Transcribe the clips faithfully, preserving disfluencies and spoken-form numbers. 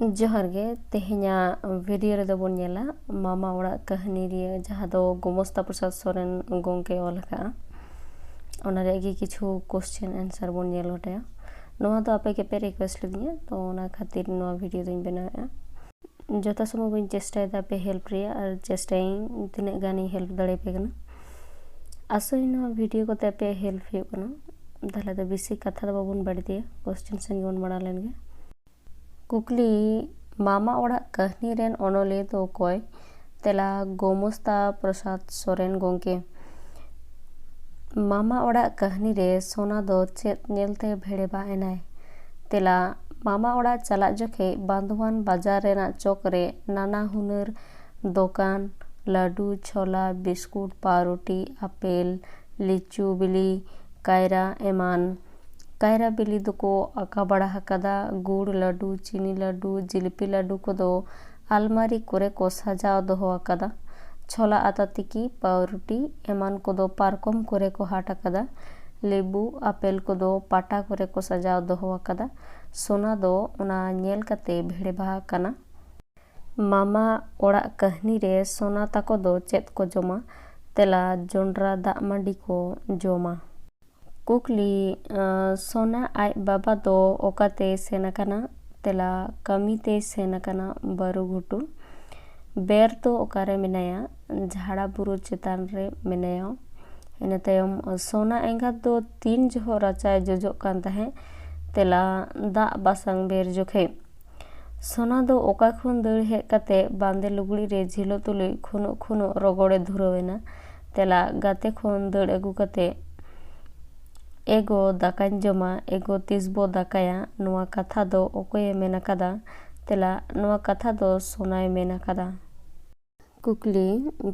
ᱡᱚᱦᱟᱨ ᱜᱮ᱾ ᱛᱮᱦᱮᱧᱟᱜ ᱵᱷᱤᱰᱤᱭᱳ ᱨᱮᱫᱚ ᱵᱚᱱ ᱧᱮᱞᱟ ᱢᱟᱢᱟ ᱚᱲᱟᱜ ᱠᱟᱹᱦᱱᱤ ᱨᱮᱭᱟᱜ, ᱡᱟᱦᱟᱸ ᱫᱚ ᱜᱳᱢᱚᱥᱛᱟ ᱯᱨᱚᱥᱟᱫᱽ ᱥᱚᱨᱮᱱ ᱜᱚᱢᱠᱮ ᱚᱞ ᱟᱠᱟᱫᱼᱟ᱾ ᱚᱱᱟ ᱨᱮᱭᱟᱜ ᱜᱮ ᱠᱤᱪᱷᱩ ᱠᱚᱥᱪᱮᱱ ᱟᱱᱥᱟᱨ ᱵᱚᱱ ᱧᱮᱞ ᱜᱚᱴᱟᱭᱟ᱾ ᱱᱚᱣᱟ ᱫᱚ ᱟᱯᱮ ᱜᱮᱯᱮ ᱨᱤᱠᱩᱭᱮᱥᱴ ᱞᱤᱫᱤᱧᱟ, ᱛᱚ ᱚᱱᱟ ᱠᱷᱟᱹᱛᱤᱨ ᱱᱚᱣᱟ ᱵᱷᱤᱰᱤᱭᱳ ᱫᱚᱧ ᱵᱮᱱᱟᱣᱮᱫᱼᱟ᱾ ᱡᱚᱛᱷᱟ ᱥᱚᱢᱚᱭ ᱵᱟᱹᱧ ᱪᱮᱥᱴᱟᱭᱮᱫᱟ ᱟᱯᱮ ᱦᱮᱞᱯ ᱨᱮᱭᱟᱜ, ᱟᱨ ᱪᱮᱥᱴᱟᱭᱟᱹᱧ ᱛᱤᱱᱟᱹᱜ ᱜᱟᱱᱤᱧ ᱦᱮᱞᱯ ᱫᱟᱲᱮᱭᱟᱯᱮ ᱠᱟᱱᱟ᱾ ᱟᱥᱚᱜ ᱟᱹᱧ ᱱᱚᱣᱟ ᱵᱷᱤᱰᱤᱭᱳ ᱠᱚᱛᱮ ᱟᱯᱮ ᱦᱮᱞᱯ ᱦᱩᱭᱩᱜ ᱠᱟᱱᱟ᱾ ᱛᱟᱦᱚᱞᱮ ᱫᱚ ᱵᱮᱥᱤ ᱠᱟᱛᱷᱟ ᱫᱚ ᱵᱟᱵᱚᱱ ᱵᱟᱹᱲᱛᱤᱭᱟ, ᱠᱚᱥᱪᱮᱱ ᱥᱮᱱ ᱜᱮᱵᱚᱱ ᱢᱟᱲᱟᱝ ᱞᱮᱱ ᱜᱮ᱾ ᱠᱩᱠᱞᱤ, ᱢᱟᱢᱟ ᱚᱲᱟᱜ ᱠᱟᱹᱦᱱᱤ ᱨᱮᱱ ᱚᱱᱚᱞᱤᱭᱟᱹ ᱫᱚ ᱚᱠᱚᱭ? ᱛᱮᱞᱟ, ᱜᱳᱢᱚᱥᱛᱟ ᱯᱨᱚᱥᱟᱫᱽ ᱥᱚᱨᱮᱱ ᱜᱚᱢᱠᱮ᱾ ᱢᱟᱢᱟ ᱚᱲᱟᱜ ᱠᱟᱹᱦᱱᱤ ᱨᱮ ᱥᱳᱱᱟ ᱫᱚ ᱪᱮᱫ ᱧᱮᱞᱛᱮ ᱵᱷᱮᱲᱮᱵᱟ ᱮᱱᱟᱭ? ᱛᱮᱞᱟ, ᱢᱟᱢᱟ ᱚᱲᱟᱜ ᱪᱟᱞᱟᱜ ᱡᱚᱠᱷᱮᱡ ᱵᱟᱸᱫᱷᱣᱟᱱ ᱵᱟᱡᱟᱨ ᱨᱮᱱᱟᱜ ᱪᱚᱠ ᱨᱮ ᱱᱟᱱᱟ ᱦᱩᱱᱟᱹᱨ ᱫᱚᱠᱟᱱ, ᱞᱟᱹᱰᱩ, ᱪᱷᱳᱞᱟ, ᱵᱤᱥᱠᱩᱴ, ᱯᱟᱣᱨᱩᱴᱤ, ᱟᱯᱮᱞ, ᱞᱤᱪᱩ ᱵᱤᱞᱤ, ᱠᱟᱭᱨᱟ ᱮᱢᱟᱱ᱾ ᱠᱟᱭᱨᱟ ᱵᱤᱞᱤ ᱫᱚᱠᱚ ᱟᱠᱟ ᱵᱟᱲᱟ ᱟᱠᱟᱫᱟ, ᱜᱩᱲ ᱞᱟᱹᱰᱩ, ᱪᱤᱱᱤ ᱞᱟᱹᱰᱩ, ᱡᱤᱞᱯᱤ ᱞᱟᱹᱰᱩ ᱠᱚᱫᱚ ᱟᱞᱢᱟᱨᱤ ᱠᱚᱨᱮ ᱠᱚ ᱥᱟᱡᱟᱣ ᱫᱚᱦᱚ ᱟᱠᱟᱫᱟ᱾ ᱪᱷᱳᱞᱟ ᱟᱛᱟ ᱛᱤᱠᱤ, ᱯᱟᱣᱨᱩᱴᱤ ᱮᱢᱟᱱ ᱠᱚᱫᱚ ᱯᱟᱨᱠᱚᱢ ᱠᱚᱨᱮ ᱠᱚ ᱦᱟᱴ ᱟᱠᱟᱫᱟ᱾ ᱞᱮᱵᱩ, ᱟᱯᱮᱞ ᱠᱚᱫᱚ ᱯᱟᱴᱟ ᱠᱚᱨᱮ ᱠᱚ ᱥᱟᱡᱟᱣ ᱫᱚᱦᱚ ᱟᱠᱟᱫᱟ᱾ ᱥᱳᱱᱟ ᱫᱚ ᱚᱱᱟ ᱧᱮᱞ ᱠᱟᱛᱮ ᱵᱷᱮᱲᱮᱵᱟ ᱟᱠᱟᱱᱟ᱾ ᱢᱟᱢᱟ ᱚᱲᱟᱜ ᱠᱟᱹᱦᱱᱤ ᱨᱮ ᱥᱳᱱᱟ ᱛᱟᱠᱚ ᱫᱚ ᱪᱮᱫ ᱠᱚ ᱡᱚᱢᱟ? ᱛᱮᱞᱟ, ᱡᱚᱱᱰᱨᱟ ᱫᱟᱜ ᱢᱟᱹᱰᱤ ᱠᱚ ᱡᱚᱢᱟ᱾ ᱠᱩᱠᱞᱤ, ᱟᱸ, ᱥᱳᱱᱟ ᱟᱡ ᱵᱟᱵᱟ ᱫᱚ ᱚᱠᱟᱛᱮᱭ ᱥᱮᱱ ᱟᱠᱟᱱᱟ? ᱛᱮᱞᱟ, ᱠᱟᱹᱢᱤ ᱛᱮᱭ ᱥᱮᱱ ᱟᱠᱟᱱᱟ ᱵᱟᱹᱨᱩ ᱜᱷᱩᱴᱩ᱾ ᱵᱮᱨ ᱫᱚ ᱚᱠᱟᱨᱮ ᱢᱮᱱᱟᱭᱟ? ᱡᱷᱟᱲᱟ ᱵᱩᱨᱩ ᱪᱮᱛᱟᱱ ᱨᱮ ᱢᱮᱱᱟᱭᱟ᱾ ᱤᱱᱟᱹ ᱛᱟᱭᱚᱢ, ᱥᱳᱱᱟ ᱮᱸᱜᱟᱛ ᱫᱚ ᱛᱤᱱ ᱡᱚᱦᱚᱜ ᱨᱟᱪᱟᱭ ᱡᱚᱡᱚᱜ ᱠᱟᱱ ᱛᱟᱦᱮᱸᱫ? ᱛᱮᱞᱟ, ᱫᱟᱜ ᱵᱟᱥᱟᱝ ᱵᱮᱨ ᱡᱚᱠᱷᱮᱡ᱾ ᱥᱳᱱᱟ ᱫᱚ ᱚᱠᱟ ᱠᱷᱚᱱ ᱫᱟᱹᱲ ᱦᱮᱡ ᱠᱟᱛᱮ ᱵᱟᱸᱫᱮ ᱞᱩᱜᱽᱲᱤ ᱨᱮ ᱡᱷᱤᱞᱳ ᱛᱩᱞᱩᱡ ᱠᱷᱩᱱᱩᱜ ᱠᱷᱩᱱᱩᱜ ᱨᱚᱜᱚᱲᱮ ᱫᱷᱩᱨᱟᱹᱣ ᱮᱱᱟ? ᱛᱮᱞᱟ, ᱜᱟᱛᱮ ᱠᱷᱚᱱ ᱫᱟᱹᱲ ᱟᱹᱜᱩ ᱠᱟᱛᱮ, "ᱮ ᱜᱚ, ᱫᱟᱠᱟᱧ ᱡᱚᱢᱟ, ᱮ ᱜᱚ, ᱛᱤᱥ ᱵᱚ ᱫᱟᱠᱟᱭᱟ?" ᱱᱚᱣᱟ ᱠᱟᱛᱷᱟ ᱫᱚ ᱚᱠᱚᱭᱮ ᱢᱮᱱ ᱟᱠᱟᱫᱟ? ᱛᱮᱞᱟ, ᱱᱚᱣᱟ ᱠᱟᱛᱷᱟ ᱫᱚ ᱥᱳᱱᱟᱭ ᱢᱮᱱ ᱟᱠᱟᱫᱟ᱾ ᱠᱩᱠᱞᱤ,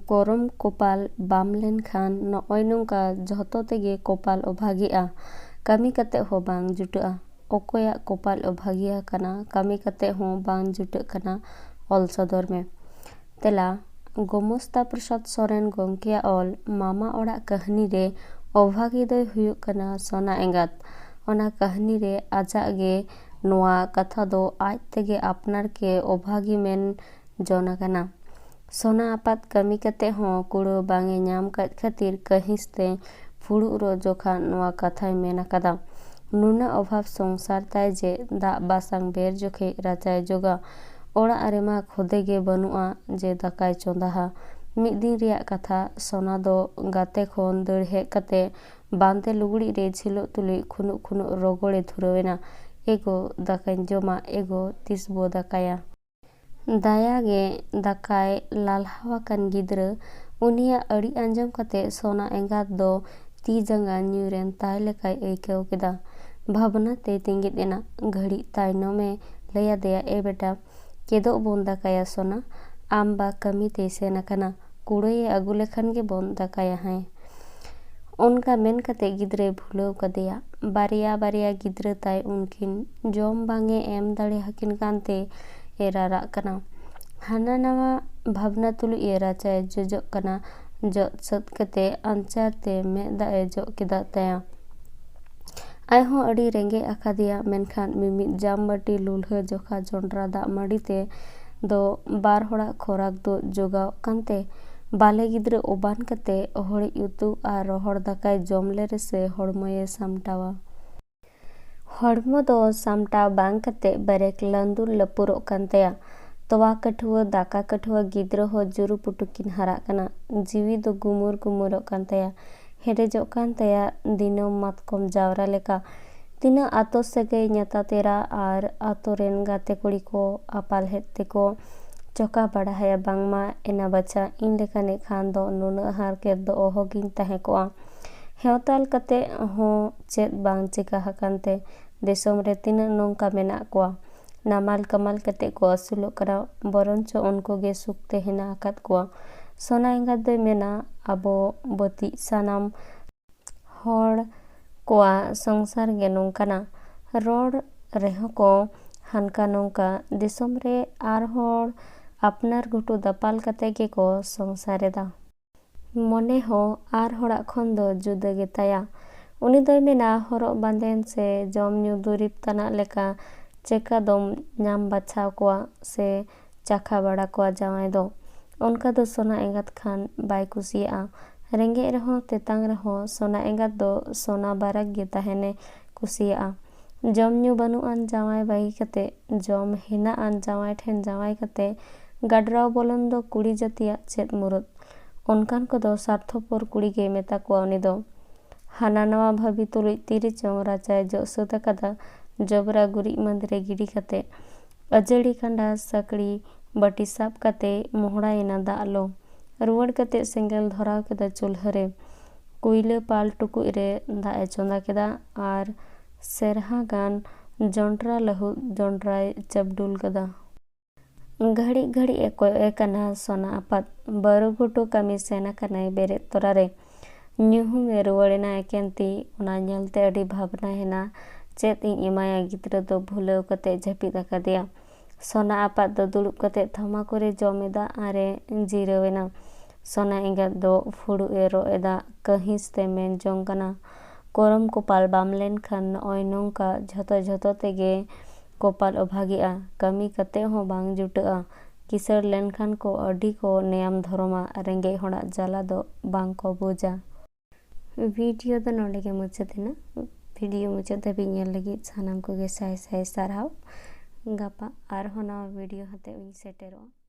ᱠᱚᱨᱚᱢ ᱠᱚᱯᱟᱞ ᱵᱟᱢ ᱞᱮᱱᱠᱷᱟᱱ ᱱᱚᱜᱼᱚᱭ ᱱᱚᱝᱠᱟ ᱡᱷᱚᱛᱚ ᱛᱮᱜᱮ ᱠᱚᱯᱟᱞ ᱚᱵᱷᱟᱜᱤᱜᱼᱟ᱾ ᱠᱟᱹᱢᱤ ᱠᱟᱛᱮ ᱦᱚᱸ ᱵᱟᱝ ᱡᱩᱴᱟᱹᱜᱼᱟ᱾ ᱚᱠᱚᱭᱟᱜ ᱠᱚᱯᱟᱞ ᱚᱵᱷᱟᱜᱤ ᱟᱠᱟᱱᱟ, ᱠᱟᱹᱢᱤ ᱠᱟᱛᱮ ᱦᱚᱸ ᱵᱟᱝ ᱡᱩᱴᱟᱹᱜ ᱠᱟᱱᱟ, ᱚᱞ ᱥᱚᱫᱚᱨ ᱢᱮ᱾ ᱛᱮᱞᱟ, ᱜᱳᱢᱚᱥᱛᱟ ᱯᱨᱚᱥᱟᱫᱽ ᱥᱚᱨᱮᱱ ᱜᱚᱢᱠᱮᱭᱟᱜ ᱚᱞ ᱢᱟᱢᱟ ᱚᱲᱟᱜ ᱠᱟᱹᱦᱱᱤ ᱨᱮ ᱚᱵᱷᱟᱜᱤ ᱫᱚᱭ ᱦᱩᱭᱩᱜ ᱠᱟᱱᱟ ᱥᱳᱱᱟ ᱮᱸᱜᱟᱛ᱾ ᱚᱱᱟ ᱠᱟᱹᱦᱱᱤ ᱨᱮ ᱟᱡᱟᱜ ᱜᱮ ᱱᱚᱣᱟ ᱠᱟᱛᱷᱟ ᱫᱚ ᱟᱡ ᱛᱮᱜᱮ ᱟᱯᱱᱟᱨ ᱜᱮ ᱚᱵᱷᱟᱜᱤ ᱢᱮᱱ ᱡᱚᱱ ᱟᱠᱟᱱᱟ᱾ ᱥᱚᱱᱟ ᱟᱯᱟᱛ ᱠᱟᱹᱢᱤ ᱠᱟᱛᱮ ᱦᱚᱸ ᱠᱩᱲᱟᱹ ᱵᱟᱝ ᱮ ᱧᱟᱢ ᱠᱟᱫ ᱠᱷᱟᱹᱛᱤᱨ ᱠᱟᱹᱦᱤᱥ ᱛᱮ ᱯᱷᱩᱲᱩᱜ ᱨᱚᱜ ᱡᱚᱠᱷᱟ ᱱᱚᱣᱟ ᱠᱟᱛᱷᱟᱭ ᱢᱮᱱ ᱟᱠᱟᱫᱟ᱾ ᱱᱩᱱᱟᱹᱜ ᱚᱵᱷᱟᱵ ᱥᱚᱝᱥᱟᱨ ᱛᱟᱭ ᱡᱮ ᱫᱟᱜ ᱵᱟᱥᱟᱝ ᱵᱮᱨ ᱡᱚᱠᱷᱮᱡ ᱨᱟᱪᱟᱭ ᱡᱚᱜᱟ᱾ ᱚᱲᱟᱜ ᱨᱮᱢᱟ ᱠᱷᱚᱫᱮ ᱜᱮ ᱵᱟᱹᱱᱩᱜᱼᱟ ᱡᱮ ᱫᱟᱠᱟᱭ ᱪᱚᱸᱫᱟᱦᱟ᱾ ᱢᱤᱫ ᱫᱤᱱ ᱨᱮᱭᱟᱜ ᱠᱟᱛᱷᱟ, ᱥᱚᱱᱟ ᱫᱚ ᱜᱟᱛᱮ ᱠᱷᱚᱱ ᱫᱟᱹᱲ ᱦᱮᱡ ᱠᱟᱛᱮ ᱵᱟᱸᱫᱮ ᱞᱩᱜᱽᱲᱤᱡ ᱨᱮ ᱡᱷᱤᱞᱚᱜ ᱛᱩᱞᱩᱡ ᱠᱷᱩᱱᱩᱜ ᱠᱷᱩᱱᱩᱜ ᱨᱚᱜᱚᱲᱮ ᱫᱷᱩᱨᱟᱹᱣ ᱮᱱᱟ᱾ "ᱮᱜᱳ, ᱫᱟᱠᱟᱧ ᱡᱚᱢᱟ, ᱮᱜᱳ, ᱛᱤᱥ ᱵᱚ ᱫᱟᱠᱟᱭᱟ?" ᱫᱟᱭᱟ ᱜᱮ ᱫᱟᱠᱟᱭ ᱞᱟᱞᱦᱟᱣ ᱟᱠᱟᱱ ᱜᱤᱫᱽᱨᱟᱹ᱾ ᱩᱱᱤᱭᱟᱜ ᱟᱹᱲᱤ ᱟᱸᱡᱚᱢ ᱠᱟᱛᱮ ᱥᱚᱱᱟ ᱮᱸᱜᱟᱛ ᱫᱚ ᱛᱤ ᱡᱟᱸᱜᱟ ᱧᱩᱨᱮᱱ ᱛᱟᱭ ᱞᱮᱠᱟᱭ ᱟᱹᱭᱠᱟᱹᱣ ᱠᱮᱫᱟ᱾ ᱵᱷᱟᱵᱽᱱᱟ ᱛᱮᱭ ᱛᱤᱸᱜᱤᱫ ᱮᱱᱟ᱾ ᱜᱷᱟᱹᱲᱤᱡ ᱛᱟᱭᱱᱚᱢᱮ ᱞᱟᱹᱭ ᱟᱫᱮᱭᱟ, "ᱮ ᱵᱮᱴᱟ, ᱠᱮᱫᱳᱜ ᱵᱚᱱ ᱫᱟᱠᱟᱭᱟ ᱥᱚᱱᱟ, ᱟᱢ ᱵᱟ ᱠᱟᱹᱢᱤ ᱛᱮᱭ ᱥᱮᱱ ᱟᱠᱟᱱᱟ, ᱠᱩᱲᱟᱹᱭᱮ ᱟᱹᱜᱩ ᱞᱮᱠᱷᱟᱱ ᱜᱮᱵᱚᱱ ᱫᱟᱠᱟᱭᱟ ᱦᱮᱸ᱾" ᱚᱱᱠᱟ ᱢᱮᱱ ᱠᱟᱛᱮ ᱜᱤᱫᱽᱨᱟᱹᱭ ᱵᱷᱩᱞᱟᱹᱣ ᱠᱟᱫᱮᱭᱟ᱾ ᱵᱟᱨᱭᱟ ᱵᱟᱨᱭᱟ ᱜᱤᱫᱽᱨᱟᱹ ᱛᱟᱭ ᱩᱱᱠᱤᱱ ᱡᱚᱢ ᱵᱟᱝ ᱮ ᱮᱢ ᱫᱟᱲᱮ ᱟᱹᱠᱤᱱ ᱠᱟᱱᱛᱮ ᱮ ᱨᱟᱨᱟᱜ ᱠᱟᱱᱟ᱾ ᱦᱟᱱᱟ ᱱᱟᱣᱟ ᱵᱷᱟᱵᱽᱱᱟ ᱛᱩᱞᱩᱡ ᱮ ᱨᱟᱪᱟᱭ ᱡᱚᱡᱚᱜ ᱠᱟᱱᱟ᱾ ᱡᱚᱜ ᱥᱟᱹᱛ ᱠᱟᱛᱮ ᱟᱧᱪᱟᱨ ᱛᱮ ᱢᱮᱫ ᱫᱟᱜ ᱮ ᱡᱚᱜ ᱠᱮᱫᱟ ᱛᱟᱭᱟ᱾ ᱟᱡ ᱦᱚᱸ ᱟᱹᱰᱤ ᱨᱮᱸᱜᱮᱡ ᱟᱠᱟᱫᱮᱭᱟ, ᱢᱮᱱᱠᱷᱟᱱ ᱢᱤᱢᱤᱫ ᱡᱟᱢ ᱵᱟᱹᱴᱤ ᱞᱩᱞᱦᱟᱹ ᱡᱚᱠᱷᱟ ᱡᱚᱱᱰᱨᱟ ᱫᱟᱜ ᱢᱟᱹᱰᱤ ᱛᱮ ᱫᱚ ᱵᱟᱨ ᱦᱚᱲᱟᱜ ᱠᱷᱚᱨᱟᱠ ᱫᱚ ᱡᱚᱜᱟᱣ ᱠᱟᱱᱛᱮ ᱵᱟᱞᱮ ᱜᱤᱫᱽᱨᱟᱹ ᱚᱵᱟᱱ ᱠᱟᱛᱮ ᱦᱚᱲᱤᱡ ᱩᱛᱩ ᱟᱨ ᱨᱚᱦᱚᱲ ᱫᱟᱠᱟᱭ ᱡᱚᱢ ᱞᱮ ᱨᱮᱥᱮ ᱦᱚᱲᱢᱚᱭᱮ ᱥᱟᱢᱴᱟᱣᱟ᱾ ᱦᱚᱲᱢᱚ ᱫᱚ ᱥᱟᱢᱴᱟᱣ ᱵᱟᱝ ᱠᱟᱛᱮ ᱵᱮᱨᱮᱠ ᱞᱟᱹᱱᱫᱩᱨ ᱞᱟᱹᱯᱩᱨᱚᱜ ᱠᱟᱱ ᱛᱟᱭᱟ᱾ ᱛᱚᱣᱟ ᱠᱟᱹᱴᱷᱩᱣᱟᱹ, ᱫᱟᱠᱟ ᱠᱟᱹᱴᱷᱩᱣᱟᱹ ᱜᱤᱫᱽᱨᱟᱹ ᱦᱚᱸ ᱡᱩᱨᱩ ᱯᱩᱴᱩ ᱠᱤᱱ ᱦᱟᱨᱟᱜ ᱠᱟᱱᱟ᱾ ᱡᱤᱣᱤ ᱫᱚ ᱜᱩᱢᱩᱨ ᱜᱩᱢᱩᱨᱚᱜ ᱠᱟᱱ ᱛᱟᱭᱟ᱾ ᱦᱮᱰᱮᱡᱚᱜ ᱠᱟᱱ ᱛᱟᱭᱟ ᱫᱤᱱᱟᱹᱢ ᱢᱟᱛᱠᱚᱢ ᱡᱟᱣᱨᱟ ᱞᱮᱠᱟ᱾ ᱛᱤᱱᱟᱹᱜ ᱟᱛᱳ ᱥᱟᱹᱜᱟᱹᱭ ᱧᱟᱛᱟ ᱛᱮᱨᱟ ᱟᱨ ᱟᱛᱳ ᱨᱮᱱ ᱜᱟᱛᱮ ᱠᱩᱲᱤ ᱠᱚ ᱟᱯᱟᱞ ᱦᱮᱡ ᱛᱮᱠᱚ ᱪᱚᱠᱟ ᱵᱟᱲᱟᱭᱟ ᱵᱟᱝᱢᱟ ᱮᱱᱟ ᱵᱟᱪᱷᱟ ᱤᱧ ᱞᱮᱠᱟᱱᱤᱡ ᱠᱷᱟᱱ ᱫᱚ ᱱᱩᱱᱟᱹᱜ ᱦᱟᱨᱠᱮᱛ ᱫᱚ ᱚᱦᱚᱜᱤᱧ ᱛᱟᱦᱮᱸ ᱠᱚᱜᱼᱟ᱾ ᱦᱮᱣᱛᱟᱞ ᱠᱟᱛᱮ ᱦᱚᱸ ᱪᱮᱫ ᱵᱟᱝ ᱪᱤᱠᱟ ᱟᱠᱟᱱ ᱛᱮ ᱫᱤᱥᱚᱢ ᱨᱮ ᱛᱤᱱᱟᱹᱜ ᱱᱚᱝᱠᱟ ᱢᱮᱱᱟᱜ ᱠᱚᱣᱟ, ᱱᱟᱢᱟᱞ ᱠᱟᱢᱟᱞ ᱠᱟᱛᱮ ᱠᱚ ᱟᱹᱥᱩᱞᱚᱜ ᱠᱟᱱᱟ, ᱵᱚᱨᱚᱱᱪᱚ ᱩᱱᱠᱩ ᱜᱮ ᱥᱩᱠ ᱛᱮ ᱦᱮᱱᱟᱜ ᱟᱠᱟᱫ ᱠᱚᱣᱟ᱾ ᱥᱚᱱᱟ ᱮᱸᱜᱟᱛ ᱫᱚᱭ ᱢᱮᱱᱟ, ᱟᱵᱚ ᱵᱚᱛᱤᱡ ᱥᱟᱱᱟᱢ ᱦᱚᱲ ᱠᱚᱣᱟᱜ ᱥᱚᱝᱥᱟᱨ ᱜᱮ ᱱᱚᱝᱠᱟᱱᱟ᱾ ᱨᱚᱲ ᱨᱮᱦᱚᱸ ᱠᱚ ᱦᱟᱱᱠᱟ ᱱᱚᱝᱠᱟ, ᱫᱤᱥᱚᱢ ᱨᱮ ᱟᱨ ᱦᱚᱲ ᱟᱯᱱᱟᱨ ᱜᱷᱩᱴᱩ ᱫᱟᱯᱟᱞ ᱠᱟᱛᱮ ᱜᱮᱠᱚ ᱥᱚᱝᱥᱟᱨ ᱮᱫᱟ᱾ ᱢᱚᱱᱮ ᱦᱚᱸ ᱟᱨ ᱦᱚᱲᱟᱜ ᱠᱷᱚᱱ ᱫᱚ ᱡᱩᱫᱟᱹ ᱜᱮᱛᱟᱭᱟ᱾ ᱩᱱᱤ ᱫᱚᱭ ᱢᱮᱱᱟ, ᱦᱚᱨᱚᱜ ᱵᱟᱸᱫᱮᱱ ᱥᱮ ᱡᱚᱢ ᱧᱩ ᱫᱩᱨᱤᱵᱽ ᱛᱟᱱᱟᱜ ᱞᱮᱠᱟ ᱪᱮᱠᱟ ᱫᱚᱢ ᱧᱟᱢ ᱵᱟᱪᱷᱟᱣ ᱠᱚᱣᱟ ᱥᱮ ᱪᱟᱠᱷᱟ ᱵᱟᱲᱟ ᱠᱚᱣᱟ ᱡᱟᱶᱟᱭ ᱫᱚ? ᱚᱱᱠᱟ ᱫᱚ ᱥᱚᱱᱟ ᱮᱸᱜᱟᱛ ᱠᱷᱟᱱ ᱵᱟᱭ ᱠᱩᱥᱤᱭᱟᱜᱼᱟ᱾ ᱨᱮᱸᱜᱮᱡ ᱨᱮᱦᱚᱸ ᱛᱮᱛᱟᱝ ᱨᱮᱦᱚᱸ ᱥᱚᱱᱟ ᱮᱸᱜᱟᱛ ᱫᱚ ᱥᱚᱱᱟ ᱵᱟᱨᱟᱠ ᱜᱮ ᱛᱟᱦᱮᱱᱮ ᱠᱩᱥᱤᱭᱟᱜᱼᱟ᱾ ᱡᱚᱢ ᱧᱩ ᱵᱟᱹᱱᱩᱜ ᱟᱱ ᱡᱟᱶᱟᱭ ᱵᱟᱹᱜᱤ ᱠᱟᱛᱮ, ᱡᱚᱢ ᱦᱮᱱᱟᱜ ᱟᱱ ᱡᱟᱶᱟᱭ ᱴᱷᱮᱱ ᱡᱟᱶᱟᱭ ᱠᱟᱛᱮ ᱜᱟᱰᱨᱟᱣ ᱵᱚᱞᱚᱱ ᱫᱚ ᱠᱩᱲᱤ ᱡᱟᱹᱛᱤᱭᱟᱜ ᱪᱮᱫ ᱢᱩᱨᱩᱫ? ᱚᱱᱠᱟᱱ ᱠᱚᱫᱚ ᱥᱟᱨᱛᱷᱚᱯᱚᱨ ᱠᱩᱲᱤ ᱜᱮ ᱢᱮᱛᱟ ᱠᱚᱣᱟ ᱩᱱᱤ ᱫᱚ᱾ ᱦᱟᱱᱟ ᱱᱟᱣᱟ ᱵᱷᱟᱹᱵᱤ ᱛᱩᱞᱩᱡ ᱛᱤᱨᱮ ᱪᱚᱝ ᱨᱟᱪᱟᱭ ᱡᱚᱜ ᱥᱟᱹᱛ ᱟᱠᱟᱫᱟ, ᱡᱚᱵᱽᱨᱟ ᱜᱩᱨᱤᱡ ᱢᱟᱹᱫᱽ ᱨᱮ ᱜᱤᱰᱤ ᱠᱟᱛᱮ, ᱟᱹᱡᱟᱹᱲᱤ ᱠᱟᱸᱰᱟ ᱥᱟᱹᱠᱲᱤ ᱵᱟᱹᱴᱤ ᱥᱟᱵ ᱠᱟᱛᱮ ᱢᱚᱦᱲᱟᱭᱮᱱᱟ ᱫᱟᱜ ᱞᱚ᱾ ᱨᱩᱣᱟᱹᱲ ᱠᱟᱛᱮ ᱥᱮᱸᱜᱮᱞ ᱫᱷᱚᱨᱟᱣ ᱠᱮᱫᱟ ᱪᱩᱞᱦᱟᱹ ᱨᱮ᱾ ᱠᱩᱭᱞᱟᱹ ᱯᱟᱞ ᱴᱩᱠᱩᱡ ᱨᱮ ᱫᱟᱜ ᱮ ᱪᱚᱸᱫᱟ ᱠᱮᱫᱟ ᱟᱨ ᱥᱮᱨᱦᱟ ᱜᱟᱱ ᱡᱚᱱᱰᱨᱟ ᱞᱟᱹᱦᱩᱫ ᱡᱚᱱᱰᱨᱟᱭ ᱪᱟᱵᱰᱩᱞ ᱠᱮᱫᱟ᱾ ᱜᱷᱟᱹᱲᱤᱡ ᱜᱷᱟᱹᱲᱤᱡ ᱮ ᱠᱚᱭᱚᱜ ᱮ ᱠᱟᱱᱟ ᱥᱚᱱᱟ ᱟᱯᱟᱛ᱾ ᱵᱟᱹᱨᱩ ᱜᱷᱩᱴᱩ ᱠᱟᱹᱢᱤ ᱥᱮᱱ ᱟᱠᱟᱱᱟᱭ ᱵᱮᱨᱮᱫ ᱛᱚᱨᱟ ᱨᱮ᱾ ᱧᱩᱦᱩᱢ ᱮ ᱨᱩᱣᱟᱹᱲ ᱮᱱᱟ ᱮᱠᱮᱱ ᱛᱤ᱾ ᱚᱱᱟ ᱧᱮᱞᱛᱮ ᱟᱹᱰᱤ ᱵᱷᱟᱵᱽᱱᱟᱭᱮᱱᱟ᱾ ᱪᱮᱫ ᱤᱧ ᱮᱢᱟᱭᱟ ᱜᱤᱫᱽᱨᱟᱹ ᱫᱚ ᱵᱷᱩᱞᱟᱹᱣ ᱠᱟᱛᱮ ᱡᱟᱹᱯᱤᱫ ᱟᱠᱟᱫᱮᱭᱟ᱾ ᱥᱚᱱᱟ ᱟᱯᱟᱛ ᱫᱚ ᱫᱩᱲᱩᱵ ᱠᱟᱛᱮ ᱛᱷᱟᱢᱟᱠᱩᱨ ᱮ ᱡᱚᱢ ᱮᱫᱟ ᱟᱨ ᱮ ᱡᱤᱨᱟᱹᱣ ᱮᱱᱟ᱾ ᱥᱚᱱᱟ ᱮᱸᱜᱟᱛ ᱫᱚ ᱯᱷᱩᱲᱩᱜ ᱮ ᱨᱚᱜ ᱮᱫᱟ᱾ ᱠᱟᱹᱦᱤᱥ ᱛᱮ ᱢᱮᱱ ᱡᱚᱝ ᱠᱟᱱᱟ, ᱠᱚᱨᱚᱢ ᱠᱚᱯᱟᱞ ᱵᱟᱢ ᱞᱮᱱᱠᱷᱟᱱ ᱱᱚᱜᱼᱚᱭ ᱱᱚᱝᱠᱟ ᱡᱷᱚᱛᱚ ᱡᱷᱚᱛᱚ ᱛᱮᱜᱮ ᱠᱚᱯᱟᱞ ᱚᱵᱷᱟᱜᱮᱜᱼᱟ᱾ ᱠᱟᱹᱢᱤ ᱠᱟᱛᱮ ᱦᱚᱸ ᱵᱟᱝ ᱡᱩᱴᱟᱹᱜᱼᱟ᱾ ᱠᱤᱥᱟᱹᱬ ᱞᱮᱱᱠᱷᱟᱱ ᱠᱚ ᱟᱹᱰᱤ ᱠᱚ ᱱᱮᱭᱟᱢ ᱫᱷᱚᱨᱚᱢᱟ, ᱨᱮᱸᱜᱮᱡ ᱦᱚᱲᱟᱜ ᱡᱟᱞᱟ ᱫᱚ ᱵᱟᱝ ᱠᱚ ᱵᱩᱡᱟ᱾ ᱵᱷᱤᱰᱤᱭᱳ ᱫᱚ ᱱᱚᱰᱮ ᱜᱮ ᱢᱩᱪᱟᱹᱫ ᱮᱱᱟ᱾ ᱵᱷᱤᱰᱤᱭᱳ ᱢᱩᱪᱟᱹᱫ ᱫᱷᱟᱹᱵᱤᱡ ᱧᱮᱞ ᱞᱟᱹᱜᱤᱫ ᱥᱟᱱᱟᱢ ᱠᱚᱜᱮ ᱥᱟᱭ ᱥᱟᱭ ᱥᱟᱨᱦᱟᱣ᱾ ᱜᱟᱯᱟ ᱟᱨᱦᱚᱸ ᱱᱟᱣᱟ ᱵᱷᱤᱰᱤᱭᱳ ᱦᱟᱛᱮ ᱤᱧ ᱥᱮᱴᱮᱨᱚᱜᱼᱟ᱾